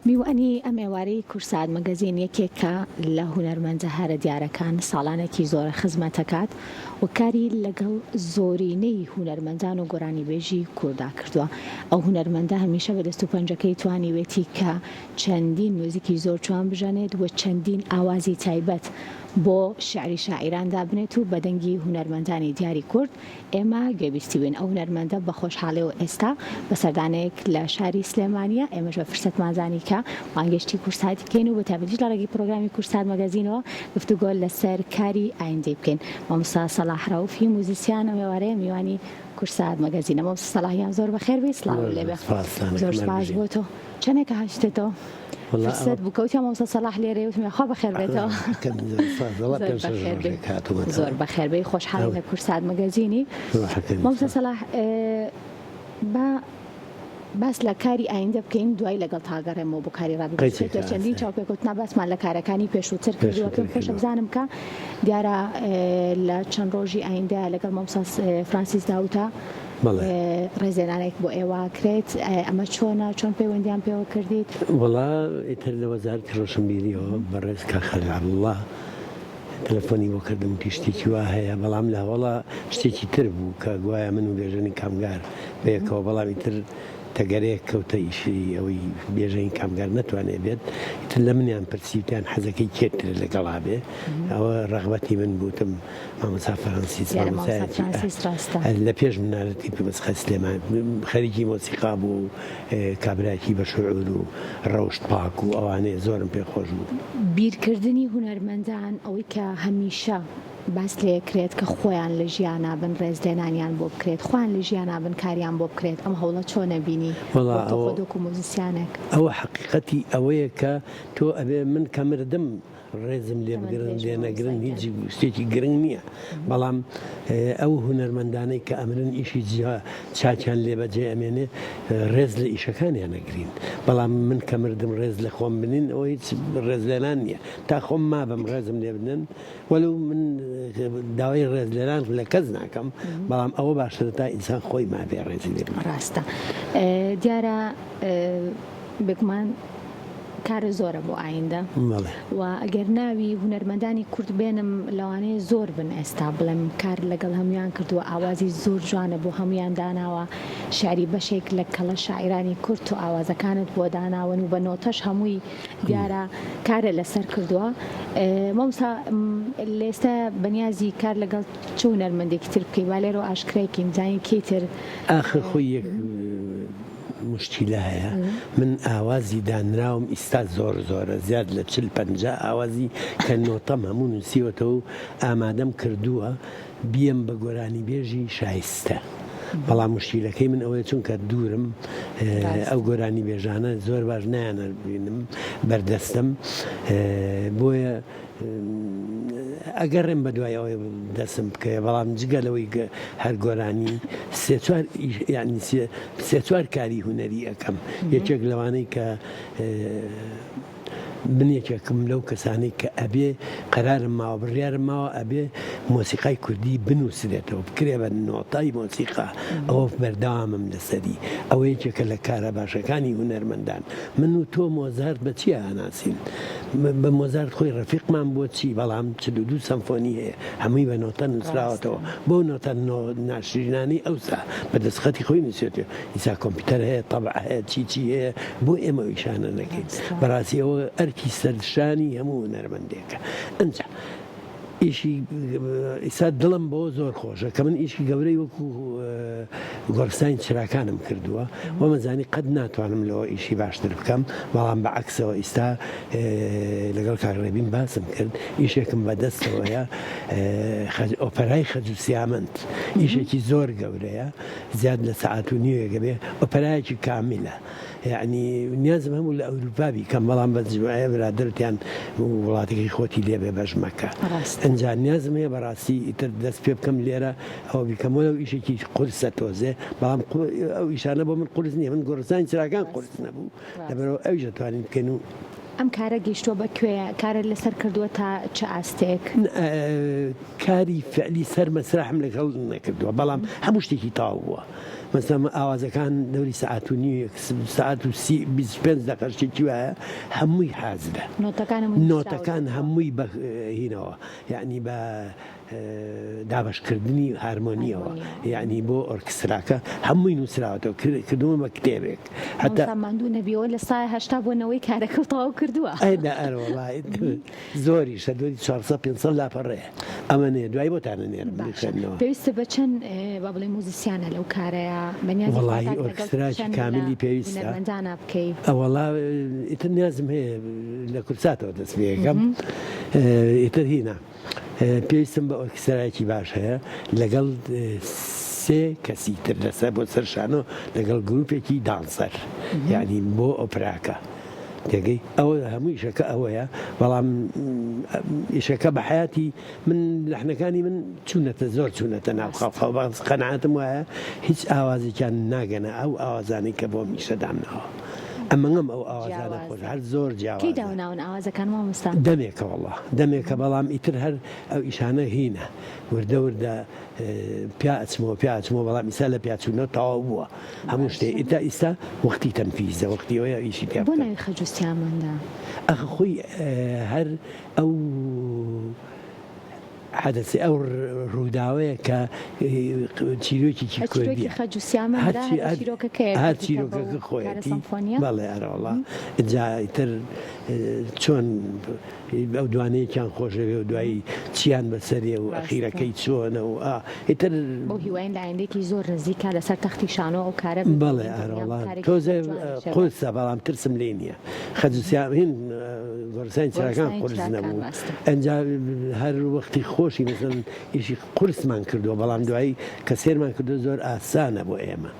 میوانی ئەم ئێوارەی کوردسات مەگەزین یەکێکە لە هونەرمەندە هەرە دیارەکان، ساڵانێکی زۆرە خزمەت ئەکات و کاری لەگەڵ زۆرینەی هونەرمەندان و گۆرانیبێژی کوردا کردووە. ئەو هونەرمەندە هەمیشە بە دەست و پەنجەکەی توانیوێتی کە چەندین موزیکی زۆر جوان بژەنێت و چەندین ئاوازی تایبەت بۆ شیعری شاعیران دابنێت و بە دەنگی هونەرمەندانی دیاری کورد ئێمە گوێبیستی بووین. ئەو هونەرمەندە بە خۆشحاڵیەوە ئێستا بە سەردانێک لە شاری سلێمانییە، ئێمەش بە فرسەتمان زانی کە بانگێشتی کوردساتی بکەین و بە تایبەتیش لە ڕێگەی پرۆگرامی کوردسات مەگەزینەوە گفتوگۆ لەسەر کاری ئایندەی بکەین. مامۆستا سەڵاح ڕەوفی موزیسیان ئەم ئێوارەیە میوانی کوردسات مەگەزینە. مامۆستا سەڵاح گیان زۆر بەخێر بێی، سڵاوت لێ بێ. زۆر سپاس بۆ تۆ. چەنێکە هاتوویتەوە؟ فرسەت بوو کەوتیان مامۆستا سەڵاح لێرەیە وتم یاخوا بەخێر بێتەوە. زۆر بەخێر بێی. زۆر بەخێر بێی خۆشحاڵین لە کوردسات مەگەزینی. مامۆستا سەڵاح با باس لە کاری ئایندە بکەین دوای لەگەڵ تاگەڕێمەوە بۆ کاری ڕابردوو لە چەندین چاوپێکەوتنا باسمان لە کارەکانی پێشووتر کردووە پێم خۆشە بزانم کە دیارە لە چەند ڕۆژی ئایندە لەگەڵ مامۆستا فرانسیس داوتە ڕێزێنانێک بۆ ئێوە کرێت ئەمە چۆنە چۆن پەیوەندیان پێوە کردیت؟ وەڵا ئیتر لە وەزارەتی ڕۆشنبیریەوە بەڕێز کاک خەلیل عەبدوڵڵا تەلەفۆنی بۆ کردم وتی شتێکی وا هەیە بەڵام لە هەوەڵا شتێکی تر بوو کە گوایە من و بێژەنی کامگار بەیەکەوە بەڵام ئیتر تەگەرەیەک کەوتە ئیشی ئەوەی بێژەنی کامگار نەتوانێ بێت ئیتر لە منیان پرسی وتیان حەزەکەی کێ تر لەگەڵا بێ ئەوە ڕەغبەتی من بوو وتم مامۆستا فەرەنسیس دیارە مامۆستا مامۆستایەکی فرانسیس ڕاستە. لە پێش منە لە تیپی مۆسیقای سلێمان خەریکی مۆسیقا بوو و کابرایەکی بە شعور و ڕەوشت پاک و ئەوانەیە زۆرم پێ خۆش بوو. بیرکردنی هونەرمەندان ئەوەی کە هەمیشە باس لێکرێت کە خۆیان لە ژیانا بن ڕێزلێنانیان بۆ بکرێت خۆیان لە ژیانا بن کاریان بۆ بکرێت ئەم هەوڵە چۆن ئەبینی وەڵا بۆ تۆ ئەوە خۆت وەکو موزیسیانێک؟ ئەوە حەقیقەتی ئەوەیە کە تۆ ئەبێ من کە مردم ڕێزم لێ تەمەن بگرن درێژ لێ مامۆستا نەگرن گیان. هیچ شتێکی گرنگ نییە بەڵام ئەو هونەرمەندانەی کە ئەمرن ئیشی جیا چاکیان لێ بەجێ ئەمێنێ ڕێز لە ئیشەکانیان ئەگرین بەڵام من کە مردم ڕێز لە خۆم بنین ئەوە هیچ ڕێزلێنان نییە تا خۆم مابم ڕێزم لێ بنن وەلو من داوای ڕێزلێنان لە کەس ناکەم بەڵام ئەوە باشترە تا ئینسان خۆی مابێ ڕێزی لێ بگرێ. ڕاستە دیارە بێگومان کارە زۆرە بۆ ئایندە و ئەگەر ناوی هونەرمەندانی کورد بێنم لەوانەیە زۆر بن ئێستا بڵێم کار لەگەڵ هەمویان کردووە ئاوازی زۆر جوانە بۆ هەمویان داناوە شعری بەشێک لە کەڵە شاعیرانی کورد و ئاوازەکانت بۆ داناون و بە نۆتەش هەمووی دیارە کارە لەسەر کردووە مامۆستا لێستا بەنیازی کار لەگەڵ چ هونەرمەندێکی تر بکەی با لێرەوە ئاشکرای کەین بزانین کێی تر ئاخر خۆی یەک موشکیلە هەیە من ئاوازی دانراوم ئیستا زۆر زۆرە زیاد لە چل پەنجا ئاوازی کە نۆتەم هەموو نووسیوەتەوە و ئامادەم کردووە بیەم بە گۆرانیبێژی شایستە بەڵام موشکیلەکەی من ئەوەیە چونکە دوورم ئەو گۆرانیبێژانە زۆر باش نایانبینم بەردەستم بۆیە ئەگەڕێم بە دوای ئەوەی دەستم بکەوێ بەڵام جگە لەوەی هەر گۆرانی سێ چوار یانی سێ چوار کاری هونەری ئەکەم یەکێک لەوانەی کە من یەکێکم لەو کەسانەی کە ئەبێ قەرارم ماوە بڕیارم ماوە ئەبێ مۆسیقای کوردی بنووسرێتەوە بکرێ بە نۆتای مۆسیقا ئەوە بەردەوامم لەسەری ئەوە یەکێکە لە کارە باشەکانی هونەرمەندان من و تۆ مۆزارت بە چیا ئەناسین؟ بە مۆزارت خۆی ڕەفیقمان بووە چی بەڵام 42 سەمفۆنی هەیە هەمووی بە نۆتە نووسراوەتەوە بۆ نۆتە ناشرینانەی ئەوسا بە دەستخەتی خۆی نووسێتەوە ئیسا کۆمپیوتەر هەیە تەبع هەیە چی چی هەیە بۆ ئێمە ئەو ئیشانە نەکەین بەڕاستی ئەوە ئەرکی سەرشانی هەموو هونەرمەندێکە ئەنجا ئیشی ئیسا دڵم بۆ زۆر خۆشە کە من ئیشی گەورەی وەکو گۆڕستانی چراکانم کردووە وەمەزانی قەت ناتوانم لەوە ئیشی باشتر بکەم بەڵام بە عەکسەوە ئیستا لەگەڵ کاک ڕێبین باسم کرد ئیشێکم بەدەستەوەیە ئۆپەرای خەج و سیامەند ئیشێکی زۆر گەورەیە زیاد لە سەعات و نیوێکە بێ ئۆپەرایەکی کامیلە یەعنی نیازم هەبوو لە ئەوروپا بیکەم بەڵام بە جمعەیە برادەرتیان وڵاتەکەی خۆتی لێ بێ بەش مەکە ئینجا نیازم هەیە بەڕاستی ئیتر دەست پێ بکەم لێرە ئەوە بیکەم وەلەو ئیشێکی قورسە تۆزێ بەڵام ئەو ئیشانە بۆ من قورس نییە من گۆڕستانی چراکان قورس نەبوو لەبەرئەوە ئەویش ئەتوانین بکەین و ئەم کارە گەیشتووە بە کوێ؟ کارت لەسەر کردووە تا چ ئاستێک؟ کاری فعلی سەر مەسرەحم لەگەڵ نەکردووە بەڵام هەموو شتێکی تەواو بووە. مەسەلەن ئاوازەکان دەوری سەعات و نیوێک سەعات و سی 25 دەقە شتێکی وایە هەمووی حازرە نۆتەکان هەمووی نووسراوە نۆتەکان هەمووی بە هینەوە یعنی بە دابەشکردنی هارمۆنیەوە یعنی بۆ ئۆرکستراکە هەمووی نووسراوەتەوە کردوومە بە کتێبێک هەتا ماندوو نەبیەوە لە سای 80 بۆ نەوەی کارەکە تەواو کردووە. ئەی نا ئەرەوەڵا زۆریشە دۆری 400 500 لاپەڕەیە ئەمە نێ دوای بۆتان ئەنێرم باشە بیخوێننەوە. پێویستە بە چەند با بڵێین موزیسیانە لەو کارەیا بەنیازی وەڵاهی خۆتان لەگەڵ ئۆرکستراکی چەند لە کاملی پێویستە هونەرمەندانا بکەی؟ وەڵا ئیتر نیازم هەیە لە کوردساتەوە دەست پێکەم ئیتر هینا پێویستم بە ئۆرکسترایەکی باش هەیە لەگەڵ سێ کەسی تر لەسەر بۆ سەر شانۆ لەگەڵ گروپێکی dancer یعنی بۆ ئۆپراکە تێگەی ئەوە هەموو ئیشەکە ئەوەیە بەڵام ئیشەکە بە حیاتی من لەحنەکانی من چوونەتە زۆر چوونەتە ناو خەڵقەوە بەس قەناعەتم وایە هیچ ئاوازێکیان ناگەنە ئەو ئاوازانەی کە بۆم ئیشە دامناوە ئەمەم ئەو ئاوازانە خۆش هەر زۆر کەی جیاوازە داوناون ئاوازەکان مامۆستا؟ دەمێکە وەڵا دەمێکە بەڵام ئیتر هەر ئەو ئیشانە هینە وردە وردە پیا ئەچمەوە پیا ئەچمەوە بەڵام ئیستا لە پیاچوونەوە تەواو بووە هەموو شتێ ئیتا ئیستا وەختی تەنفیزە وەختی ئەوەیە ئیشی تیا بۆ بکەم. ناوی خەجو سیامەندە؟ ئەخ خۆی هەر ئەو حەدەسێ ئەو ڕووداوەیە کە چیرۆکێکی هەر چیرۆکی کوردیە خەجو سیامەندە هەرچی هەر هەر چیرۆکەکەیە هەر کردیتە بەو چیرۆکەکە کارە خۆیەتی سەمفۆنیە؟ بەڵێ ئەرەوەڵا ئینجا ئیتر چۆن ئەو دوانەیەکیان خۆشەوێ و دوایی چیان بەسەرێ و ڕاستە. ئەخیرەکەی چۆنە و ئا ئیتر. بەو هیواین لە ئایندەیەکی زۆر نزیکا لەسەر تەختی شانۆ ئەو کارە ببینین بەڵێ دڵنیام ئەرەوەڵا کارێکی زۆر تۆزێ جوانیش ئەبێ. قورسە بەڵام ترسم لێی نییە خەج و سیا هین گۆڕستانی چراکان گۆڕستانی قورس چراکان نەبوو ڕاستە. ئەنجا هەر وەختی خۆشی مەسەلەن ئیشی قورسمان کردووە بەڵام دوایی کە سێرمان کردووە زۆر ئاسانە بۆ ئێمە.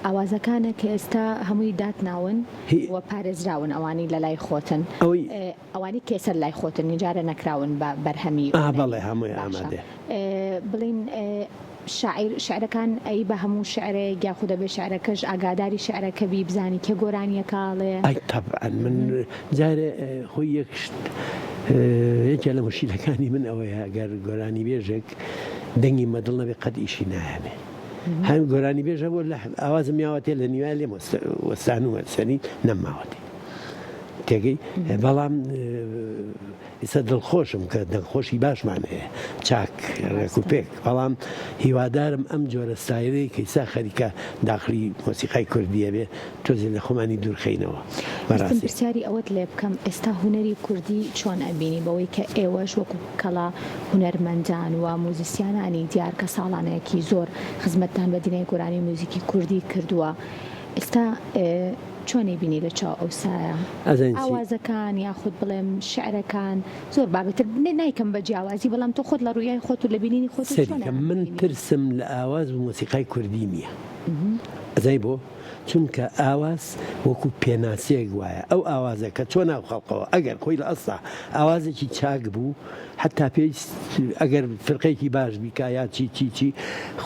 ئاوازەکانە کە ئێستا هەمووی داتناون هی. و پارێزراون ئەوانەی لەلای خۆتن. ئەوەی. ئەوانەی کە ئێستا لای خۆتن ئیجارە نەکراون بە بەرهەمی ئا هونەری بەڵێ هەمووی باشە ئامادەیە. بڵێین شاعیر شعرەکان ئەی بە هەموو شعرێک یاخود ئەبێ شعرەکەش ئاگاداری شعرەکە بی بزانی کێ گۆرانیەکە ئەڵێ؟ ئەی تەبعەن من جارێ خۆی یەک شت یەکێ لە موشکیلەکانی من ئەوەیە گەر گۆرانیبێژێک دەنگی مەدڵ نەبێ قەت ئیشی نایەنێ هەم گۆرانیبێژ هەبوو لە ئاوازم یاوەتێ لە نیوای لێم وەستانومە سەری نەماوەتێ تێگەی بەڵام ئیستا دڵخۆشم کە دەنگخۆشی باشمان هەیە چاک ڕێک و پێک بەڵام هیوادارم ئەم جۆرە ستایلەی کە ئیستا خەریکە داخلی مۆسیقای کوردیە بێ تۆزێ لە خۆمانی دوورخەینەوە ویستم بەڕاستی. پرسیاری ئەوەت لێ بکەم ئێستا هونەری کوردی چۆن ئەبینی بەوەی کە ئێوەش وەکو کەڵا هونەرمەندان و موزیسیانانی دیار کە ساڵانێکی زۆر خزمەتتان بە دنیای گۆرانی و میوزیکی کوردی کردووە ئێستا چۆن ئەیبینی لە چاو ئەوسایە؟ ئەزانی چی؟ ئاوازەکان یاخود بڵێم شعرەکان زۆر بابەتر نایکەم بە جیاوازی بەڵام تۆ خۆت لە ڕویای خۆت و لە بینینی خۆت سەیری چۆن کە من ئەیبینی؟ ترسم لە ئاواز و مۆسیقای کوردی نییە ئەزانی بۆ؟ چونکە ئاواز وەکو پێناسەیەک وایە ئەو ئاوازە کە چۆ ناو خەڵقەوە ئەگەر خۆی لە ئەسڵا ئاوازێکی چاک بوو حەتا پێویست ئەگەر فرقەیەکی باش بیکا یا چی چی چی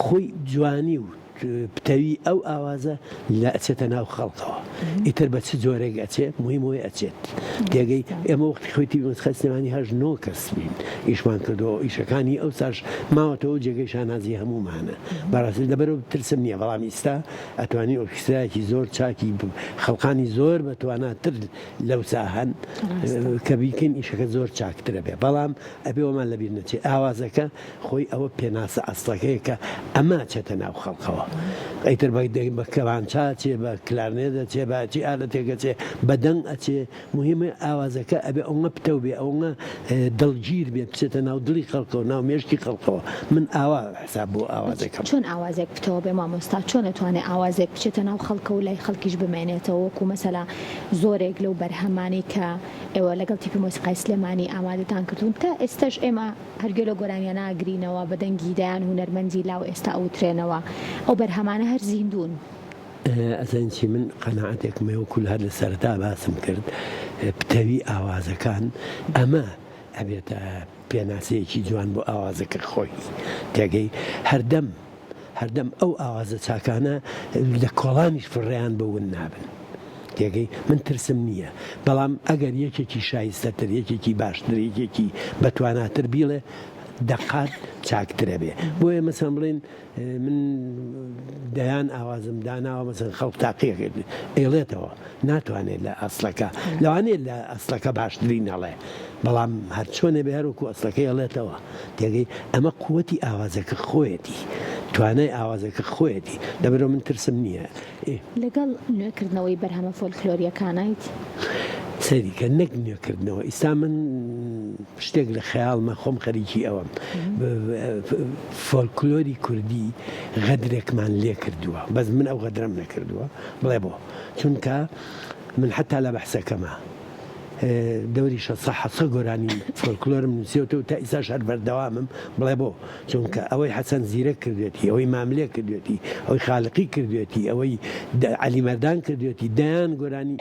خۆی جوانی و پتەوی ئەو ئاوازە لە ئەچێتە ناو خەڵکەوە ئیتر بە چ جۆرێک ئەچێ مهم ئەوەی ئەچێت تێگەی ئێمە وەختی خۆی تیپی مۆسیقای سلێمانی هەشت نۆ کەس بین ئیشمان کردەوە ئیشەکانی ئەوساش ماوەتەوە جێگەی شانازی هەموومانە بەڕاستی لەبەرەوە ترسم نییە بەڵام ئیستا ئەتوانی ئۆرکسترایەکی زۆر چاکی خەڵقانی زۆر بە تواناتر لەوسا هەن کە بیکەین ئیشەکە زۆر چاکترە بێ بەڵام ئەبێ وەمان لەبیر نەچێ ئاوازەکە خۆی ئەوە پێناسە ئەسڵەکەیە کە ئەمە ئەچێتە ناو خەڵکەوە ئیتر بە بە کەمانچە ئەچێ بە کلارنێت ئەچێ بە چی ئالەتێک ئەچێ بە دەنگ ئەچێ موهیمە ئاوازەکە ئەبێ ئەوەنە پتەو بێ ئەوەنە دڵگیر بێ بچێتە ناو دڵی خەڵکەوە ناو مێشکی خەڵکەوە من ئاوا حساب بۆ ئاوازەکەم. چۆن ئاوازێک پتەوە بێ مامۆستا چۆن ئەتوانێ ئاوازێک بچێتە ناو خەڵکەوە لای خەڵکیش بمێنێتەوە وەکو مەسەلا زۆرێک لەو بەرهەمانەی کە ئێوە لەگەڵ تیپی مۆسیقای سلێمانی ئامادەتان کردوون تا ئێستەش ئێمە هەر گوێ لەو گۆرانیە ناگرینەوە بە دەنگی دەیان هونەرمەندی لاو ئێستا ئەوترێنەوە ئەو بەرهەمانە هەر زیندوون. ئەزانی چی من قەناعەتێکم هەیە وەکو هەر لە سەرەتا باسم کرد پتەوی ئاوازەکان ئەمە ئەبێتە پێناسەیەکی جوان بۆ ئاوازەکە خۆی تێگەی هەردەم هەردەم ئەو ئاوازە چاکانە لە کۆڵانیش فڕێیان بە ون نابن تێگەی من ترسم نییە بەڵام ئەگەر یەکێکی شایستەتر یەکێکی باشتر یەکێکی بەتواناتر بیڵێ. دەقات چاکترە بێ بۆیە مەسەن بڵێن من دەیان ئاوازم داناوە مەسەن خەڵک تاقیەکرد ئەیڵێتەوە ناتوانێت لە ئەسڵەکە لەوانەیە لە ئەسڵەکە باشتری نەڵێ بەڵام هەرچۆنێ بێ هەروەکو ئەسڵەکەی ئەڵێتەوە تێگەی ئەمە قوتی ئاوازەکە خۆیەتی توانای ئاوازەکە خۆیەتی لەبەرئەوە من ترسم نییە. لەگەڵ نوێکردنەوەی بەرهەمە فۆلکلۆرییەکانیت؟ سەیری کە نەک نوێکردنەوە ئیستا من شتێک لە خەیاڵمە خۆم خەریکی ئەوەم فۆلکلۆری کوردی غەدرێکمان لێ کردووە بەس من ئەو غەدرەم نەکردووە بڵێ بۆ چونکە من حتا لە بەحسەکەمە دەوری شەسە حەسە گۆرانی فۆلکلۆرم نووسیوەتەوە تا ئیساش هەر بەردەوامم بڵێ بۆ چونکە ئەوەی حەسەن زیرەک کردوێتی ئەوەی ماملێ کردوێتی ئەوەی خالقی کردوێتی ئەوەی عەلی مەردان کردوێتی دەیان گۆرانی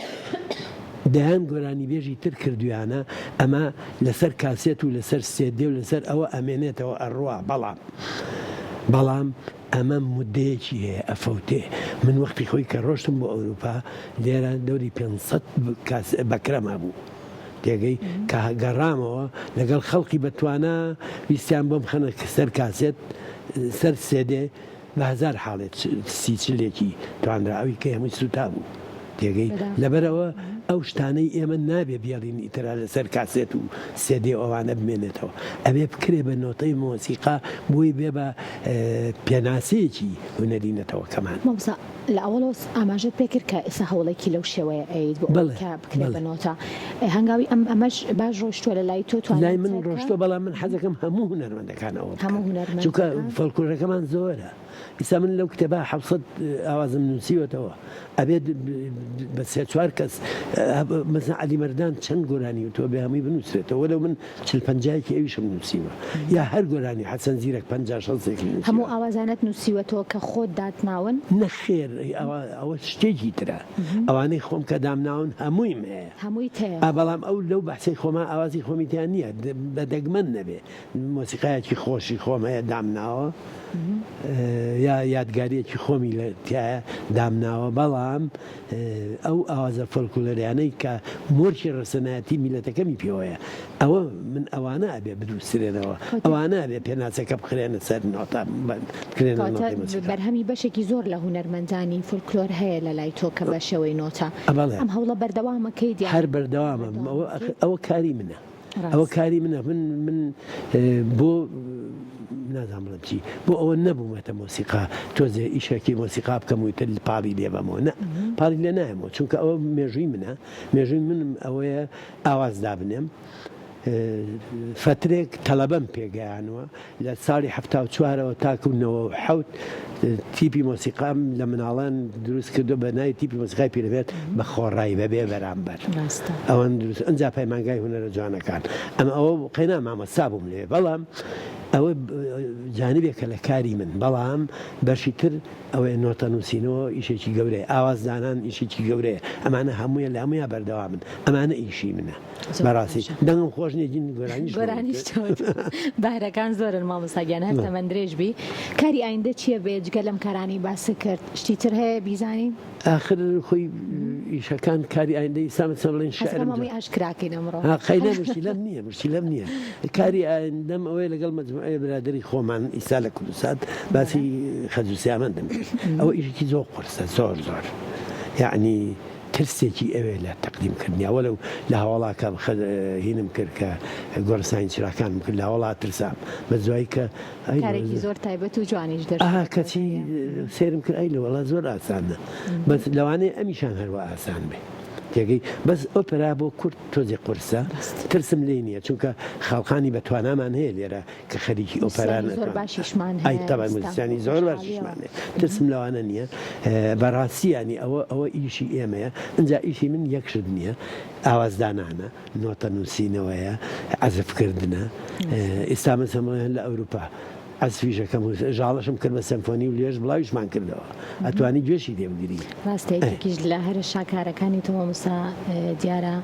دەیان گۆرانیبێژی تر کردویانە ئەمە لەسەر کاسێت و لەسەر سێدێ و لەسەر ئەوە ئەمێنێتەوە ئەڕوا بەڵام بەڵام ئەمە مودەیەکی هەیە ئەفەوتێ من وەختی خۆی کە ڕۆشتم بۆ ئەوروپا لێرە دەوری 500 کاس بەکرەم هەبوو تێگەی کە گەڕامەوە لەگەڵ خەڵکی بەتوانا ویستیان بۆم خەنە سەر کاسێت سەر سێدێ بە هەزار حاڵێ سی چلێکی توانرا ئەوی کەی هەمووی سووتا بوو تێگەی لەبەرئەوە ئەو شتانەی ئێمە نابێ بێڵین ئیتر هەر لەسەر کاسێت و سێدێ و ئەوانە بمێنێتەوە ئەبێ بکرێ بە نۆتەی مۆسیقا بۆی بێ بە پێناسەیەکی هونەری نەتەوەکەمان. مامۆستا لە ئەوەڵەوە ئاماژەت پێ کرد کە ئێستا هەوڵێکی لەو شێوەیە ئەیت بۆ ئەوەی کە بکرێ بە نۆتە هەنگاوی ئەم ئەمەش باش ڕۆیشتووە لە لای تۆ توانیت لای من ڕۆشتووە بەڵام من حەزەکەم هەموو هونەرمەندەکان ئەوە بکەن چونکە فۆلکلۆرەکەمان زۆرە ئیستا من لەو کتێبە 700 ئاوازم نووسیوەتەوە ئەبێت بە سێ چوار کەس مەسەن عەلی مەردان چەند گۆرانی وتووە بێ هەمووی بنووسرێتەوە وەلەو من چل پەنجایەکی ئەویشم نووسیوە یا هەر گۆرانی حەسەن زیرەک پەنجا شەستێکی نووسیوە. هەموو ئاوازانەت نووسیوەتەوە کە خۆت داتناون؟ نەخێر ئەوە شتێکی ترە ئەوانەی خۆم کە دامناون هەموویم هەیە. هەموویت هەیە؟ ئا بەڵام ئەو لەو بەحسەی خۆما ئاوازی خۆمی تیا نییە بە دەگمەن نەبێ مۆسیقایەکی خۆشی خۆم هەیە دامناوە یا یادگاریەکی خۆمی لە تایە دامناوە بەڵام ئەو ئاوازە فۆلکلۆریانەی کە مۆرکی ڕەسەنایەتی میلەتەکەمی پێوەیە ئەوە من ئەوانە ئەبێ بدوسرێنەوە ئەوانە ئەبێ پێناسەکە بخرێنە سەر نۆتا بکرێنە نۆتەی مۆسیقا. بەرهەمی بەشێکی زۆر لە هونەرمەندانی فۆلکلۆر هەیە لە لای تۆ کە بە شێوەی نۆتە ئەم هەوڵە بەردەوامەکەی دیارە. هەر بەردەوامم ئەوە کاری منە. ئەوە کاری منە من من بۆ نازانم بڵێم چی بۆ ئەوە نەبوومەتە مۆسیقا تۆزێ ئیشێکی مۆسیقا بکەم و تر پاڵی لێ بەمەوە نە پاڵی لێ نایەمەوە چونکە ئەوە مێژووی منە مێژووی منم ئەوەیە ئاواز دابنێم فترێک تەلەبەم پێگەیانوە لە ساڵی 74ەوە تاکو 97 تیپی مۆسیقام لە مناڵان دروست کردو بە ناوی تیپی مۆسیقای پیرەمێرد بە خۆڕایی بە بێ بەرامبەر ئەوەن دروست ئەنجا پەیمانگای هونەرە جوانەکان ئەمە ئەوە قەینا مامۆستا بووم لێ بەڵام ئەوە جانبێکە لە کاری من بەڵام بەشی تر ئەوەیە نۆتە نووسینەوە ئیشێکی گەورەیە ئاوازدانان ئیشێکی گەورەیە ئەمانە هەموویە لە هەموویا بەردەوامن ئەمانە ئیشی منە. بەڕاستی دەنگم خۆش نییە گین گۆرانیش گۆرانیش بەهرەکان زۆرن مامۆستا گیان هەر تەمەن درێژ بی کاری ئایندە چییە بێ جگە لەم کارانی باست کرد شتی تر هەیە بیزانین ئاخر خۆی ئیشەکان کاری ئایندە ئیستا مەسەلەن بڵێن شعرم هەمووی ئاشکراکەین ئەمڕۆ قەینا مشکیلەم نییە مشکیلەم نییە کاری ئایندەم ئەوەیە لەگەڵ مەجموعەی برادەری خۆمان ئیستا لە کوردستان باسی خەجو سیامەندم ئەوە ئیشێکی زۆر قورسە زۆر زۆر یعنی ترسێکی ئەوێ لە تەقدیم کردنیا وەلەو لە هەواڵا کە هینم کرد کە گۆڕستانی چراکانم کرد لە هەواڵا ترسام بەس دوایی کە کارێکی زۆر تایبەت و جوانیش دەرچوو ئەها کەچی سەیرم کرد ئەی لە وەڵا زۆر ئاسانە بەس لەوانەیە ئەمیشان هەروا ئاسان بێ تێگەی بەس ئۆپەرا بۆ کورد تۆزێ قورسە ترسم لێی نییە چونکە خەڵقانی بە توانامان هەیە لێرە کە خەریکی ئۆپەران زۆر باشیشمان هەیە ئەی تەبعەن موزیسیانی زۆر باشیشمان هەیە ترسم لەوانە نییە بەڕاستی یانی ئەوە ئەوە ئیشی ئێمەیە ئینجا ئیشی من یەک شت نییە ئاوازدانانە نۆتە نووسینەوەیە عەزفکردنە ئیستا مەسەن بڵێن لە ئەوروپا عەزفیش ئەکەم و ژاڵەشم کرد بە سەمفۆنی و لێش بڵاویشمان کردەوە ئەتوانی گوێشی لێ بگری. ڕاستە یەکێکیش لە هەرە شاکارەکانی تۆ مامۆستا دیارە.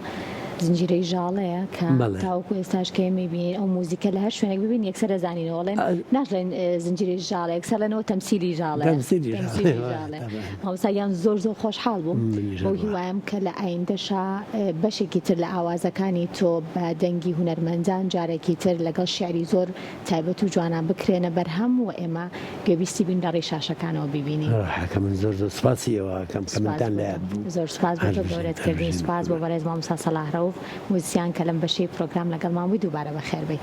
زنجیرەی ژاڵەیە کە بەڵێ. تاوەکو ئێستاش کە ئێمەی بینین ئەو موزیکە لە هەر شوێنێک ببین یەکسەر دەزانینەوە ئەڵێن ناشڵێن زنجیرەی ژاڵە یەکسەر ئەڵێن ئەوە تەمسیلی ژاڵەیە تەمسیلی ژاڵەیە تەمسیلی ژاڵەیە تەبعەن. مامۆستا گیان زۆر زۆر خۆشحاڵ بووم منیش بەو هەروەها. هیوایەم کە لە ئایندەشا بەشێکی تر لە ئاوازەکانی تۆ بە دەنگی هونەرمەندان جارێکی تر لەگەڵ شیعری زۆر تایبەت و جوانان بکرێنە بەرهەم و ئێمە گوێبیستی بین لە ڕێی شاشەکانەوە بیبینین. ڕاحەکە من زۆر زۆر سپاسی ئێوە ئەکەم کە سپاس منتان بۆ لە تۆ. یاد بوو. زۆر سپاس بۆ هەر تۆ بژین گەورەت هەر کردین. بژین سپاس بۆ قوربان. بەڕێز مامۆستا سەڵاح ڕەوف موزیسیان کە لەم بەشەی پرۆگرام لەگەڵمان بووی دووبارە بەخێر بێی.